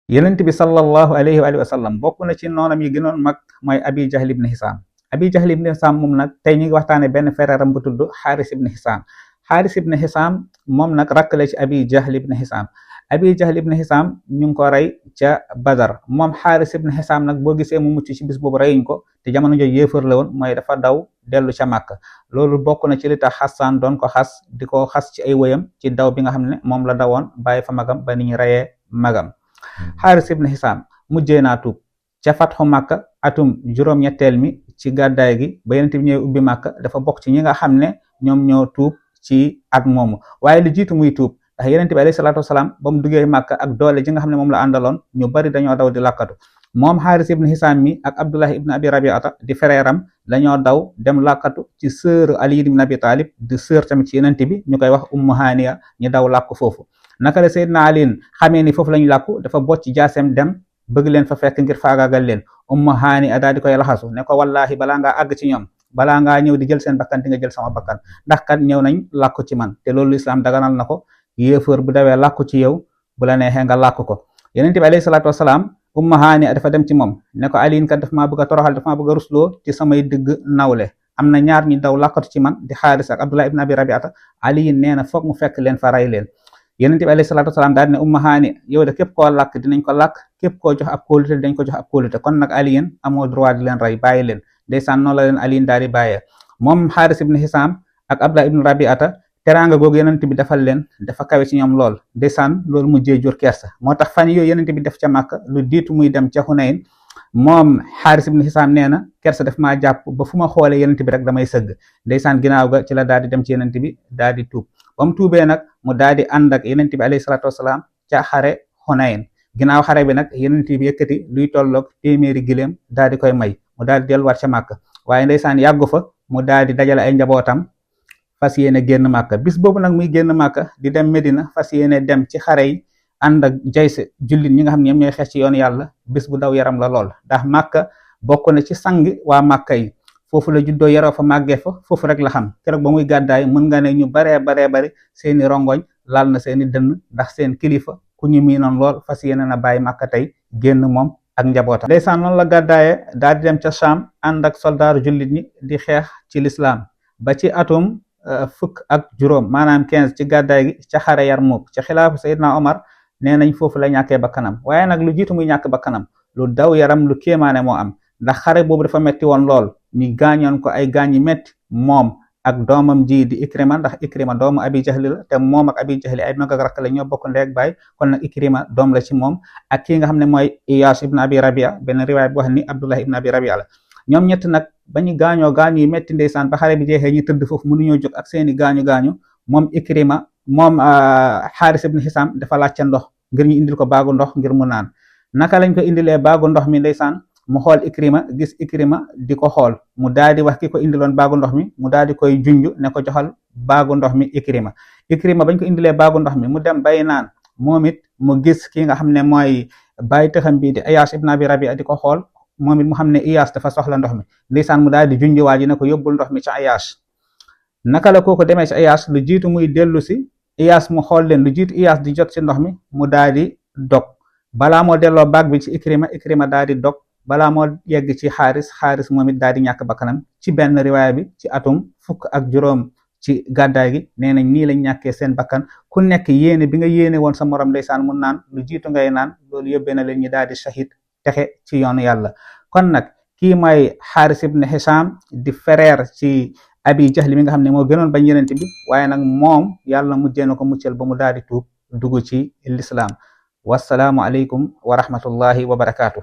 yonent bi sallallahu alayhi wa sallam bokk na ci noonam yi gënoon mag mooy abi jahl ibn hisam. abi jahl ibn hisam moom nag tey ñu ngi waxtaane benn fereeram bu tudd xaaris ibn hisam. xaaris ibn hisam moom nag rakk la ci abi jahl ibn hisam. abi jahl ibn hisam ñu ngi ko rey ca badar. moom xaaris ibn hisam nag boo gisee mu mucc ci bis boobu reyuñ ko te jamono jooju yéefar la woon, mooy dafa daw dellu ca màkk. loolu bokk na ci li tax xasaan doon ko xas, di ko xas ci ay wëyam ci daw bi nga xam ne moom la dawoon bàyyi fa magam ba ni ñu reyee magam. xaaris ibn hisam mujjee naa tuub ca fatxu màkka atum juróom-ñetteel mi ci gàddaay gi ba yonent bi ñëwee ubbi màkka dafa bokk ci ñi nga xam ne ñoom ñoo tuub ci at moomu. waaye lu jiitu muy tuub ndax yonent bi alayhi salaatu wasalaam ba mu duggee màkka ak doole ji nga xam ne moom la àndaloon ñu bari dañoo daw di làkkatu. moom xaaris ibn hisam mi ak abdullah ibn abi rabiata di fereeram dañoo daw dem làkkatu ci sœur ali ibn abi talib di sœur tamit ci yonent bi ñu koy wax ummu haniya ñu daw làkku foofu. naka la Seydina Ali xamee ni foofu lañu làkku dafa bocc jaaseem dem bëgg leen fa fekk ngir faagaagal leen. ummu haniya daal di koy laxasu ne ko wallahi balaa ngaa àgg ci ñoom, balaa ngaa ñëw di jël seen bakkan di nga jël sama bakkan, ndax kat ñëw nañ làkku ci man te loolu islam daganal na ko. yéefar bu dawee làkku ci yow bu la neexee nga làkk ko. yonent bi alayhi salaatu wasalaam ummu haniya dafa dem ci moom ne ko Ali kat daf maa bëgg a toroxal, daf maa bëgg a rusloo ci samay digg nawle. am na ñaar ñu daw làkkatu ci man di xaaris ak abdullah ibn abi rabiata. Ali nee na foog mu fekk leen fa rey leen. yonent bi alayhi salaatu wasalaam daal ne ummu haniya yow de képp koo làkk dinañ ko làkk, képp koo jox ab kóolute dinañ ko jox ab kóolute, kon nag Ali amoo droit di leen rey, bàyyi leen. ndeysaan noonu la leen Ali daal di bàyyee. moom xaaris ibn hisam ak abdullah ibn rabiata teraanga googu yonent bi defal leen dafa kawe ci ñoom lool. ndeysaan loolu mujjee jur kersa. moo tax fan yooyu yonent bi def ca Màkka lu diitu muy dem ca Xunayn, moom xaaris ibn hisam nee na kersa daf maa jàpp ba fu ma xoolee yonent bi rek damay sëgg. ndeysaan ginnaaw ga ci la daal di dem ci yonent bi daal di tuub. ba mu tuubee nag mu daal di ànd ak yonent bi alayhi salaatu wasalaam ca xare Xunayn. ginnaaw xare bi nag yonent bi yëkkati luy tolloog 100 giléem daal di koy may mu daal di delluwaat ca Màkka. waaye ndeysaan yàggu fa mu daal di dajale ay njabootam fas yéene génn màkka. bis boobu nag muy génn màkka di dem Medina fas yéene dem ci xare yi ànd ak jayse jullit ñi nga xam ne ñoom ñooy xeex ci yoon yàlla. bis bu daw yaram la lool ndax màkka bokk na ci sangi waa màkka yi. foofu la juddoo yaroo fa màggee fa foofu rek la xam. keroog ba muy gàddaay mën nga ne ñu baree bari seeni rongoñ laal na seeni dënn ndax seen kilifa ku ñu miinoon lool fas yéene na bàyyi màkka tey génn moom ak njabootam. ndeysaan noonu la gàddaaye daal di dem ca Sham ànd ak soldaaru jullit ñi di xeex ci lislaam ba ci atum fukk ak juróom maanaam 15 ci gàddaay gi ca xare Yarmuk ca xilaafu Seydina Omar nee nañ foofu la ñàkkee bakkanam. waaye nag lu jiitu muy ñàkk bakkanam lu daw yaram lu kéemaane moo am ndax xare boobu dafa metti woon lool. ñu gaañoon ko ay gaañi metti moom ak doomam ji di Ikrima, ndax Ikrima doomu Abi Jahli la te moom ak Abi Jahli ay mag ak rakk la ñoo bokk ndey ak baay, kon nag Ikrima doom la ci moom. ak kii nga xam ne mooy Iyaas ibn Abi Rabia, benn riwaay bu wax ni Abdullah ibn Abi Rabia la. ñoom ñett nag ba ñu gaañoo gaañu yi metti ndeysaan ba xare bi jeexee ñu tëdd foofu mënuñoo jóg ak seeni gaañu moom Ikrima moom xaaris ibn hisam dafa laajte ndox ngir ñu indil ko baagu ndox ngir mu naan. naka lañ ko indilee baagu ndox mi ndeysaan mu xool Ikrima gis Ikrima di ko xool mu daal di wax ki ko indiloon baagu ndox mi mu daal di koy junj ne ko joxal baagu ndox mi Ikrima bañ ko indilee baagu ndox mi mu dem bay naan moom it mu gis ki nga xam ne mooy bàyyi tëxam bi di Iyaas ibn Abi Rabia di ko xool moom it mu xam ne Iyaas dafa soxla ndox mi ndeysaan mu daal di junj waa ji ne ko yóbbul ndox mi ci Iyaas. naka la kooku demee ci Iyaas lu jiitu muy dellu si Iyaas mu xool leen lu jiitu Iyaas di jot ci ndox mi mu daal di dog balaa moo delloo baag bi ci Ikrima daal di dog balaa moo yegg ci xaaris moom it daal di ñàkk bakkanam ci benn riwaaya bi ci atum 15 ci gàddaay gi. nee nañ nii lañ ñàkkee seen bakkan ku nekk yéene bi nga yéene woon sa morom ndeysaan mu naan lu jiitu ngay naan loolu yóbbee na leen ñi daal di shahid texe ci yoonu yàlla. kon nag kii mooy Xaaris ibn Hisam di frère ci Abi Jahl mi nga xam ne moo gënoon bañ yenente bi waaye nag moom yàlla mujjee na ko muccal ba mu daal di tuub dugg ci lislaam. wassalaamu aleykum wa rahmatullahi wa barakaatu.